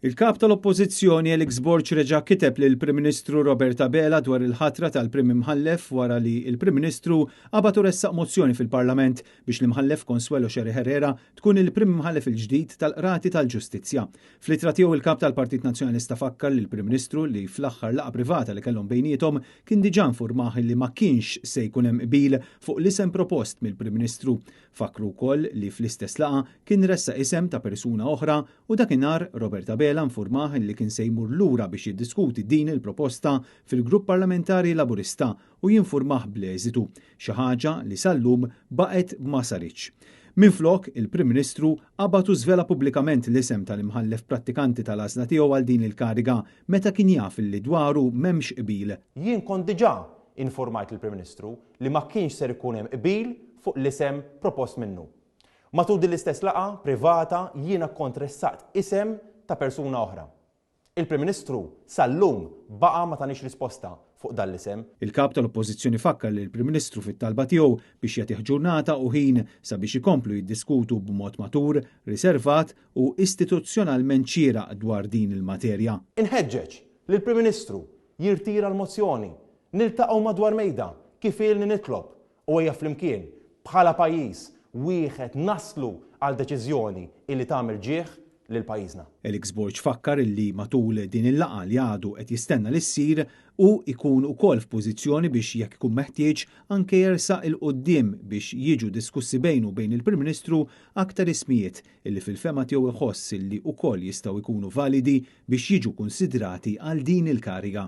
Il-Kap tal-Oppożizzjoni Alex Borg reġa' kiteb lill-Prim Ministru Robert Abela dwar il-ħatra tal-Prim Imħallef wara li l-Prim Ministru qabad u ressaq mozzjoni fil-Parlament biex l-Imħallef Consuelo Scerri Herrera tkun il-Prim Imħallef il-ġdid tal-Qrati tal-Ġustizzja. Fl-ittra tiegħu il-Kap tal-Partit Nazzjonalista fakkar lill-Prim Ministru li fl-aħħar laqgħa privata li kellhom bejniethom kien diġà infurmah li ma kienx se jkun hemm qbil fuq l-isem propost mill-Prim Ministru. Fakkru wkoll li fl-istess laqgħa kien ressaq isem ta' persuna oħra u dakinhar Robert Abela nfurmah li kien se jmur lura biex jiddiskuti din il-proposta fil-Grupp Parlamentari Laburista u jinfurmah bl-eżitu, xi ħaġa li sal-lum baqgħet ma saritx. Minflok, il-Prim Ministru qabad u żvela pubblikament l-isem tal-Imħallef prattikanti tal-għażla tiegħu għal din il-kariga meta kien jaf li dwaru m'hemmx qbil. Jien kont diġà infurmajt lill-Prim Ministru li ma kienx ser ikun hemm qbil fuq l-isem propost minnu. Matul din l-istess laqgħa privata jiena kont ressaqt isem ta' persuna oħra. Il-Prim Ministru sal-lum baqa' ma tanix risposta fuq dan l-isem. Il-Kap tal-Oppożizzjoni fakkar lill-Prim Ministru fit-talba tiegħu biex jagħtih ġurnata u ħin sabiex ikomplu jiddiskutu b'mod matur, riservat u istituzzjonalment xieraq dwar din il-materja. Inħeġġeġ lill-Prim Ministru jirtira l-mozzjoni, niltaqgħu madwar mejda kif ilni nitlob u ejja flimkien bħala pajjiż wieħed naslu għal deċiżjoni illi tagħmel ġieħ lil pajjiżna. Alex Borg fakkar illi matul din il-laqgħa li għadu qed jistenna li ssir hu jkun ukoll f'pożizzjoni biex jekk ikun meħtieġ anke jersaq 'il quddiem biex jiġu diskussi bejnu u bejn il-Prim Ministru aktar ismijiet illi fil-fehma tiegħu jħoss illi ukoll jistgħu jkunu validi biex jiġu kunsidrati għal din il-kariga.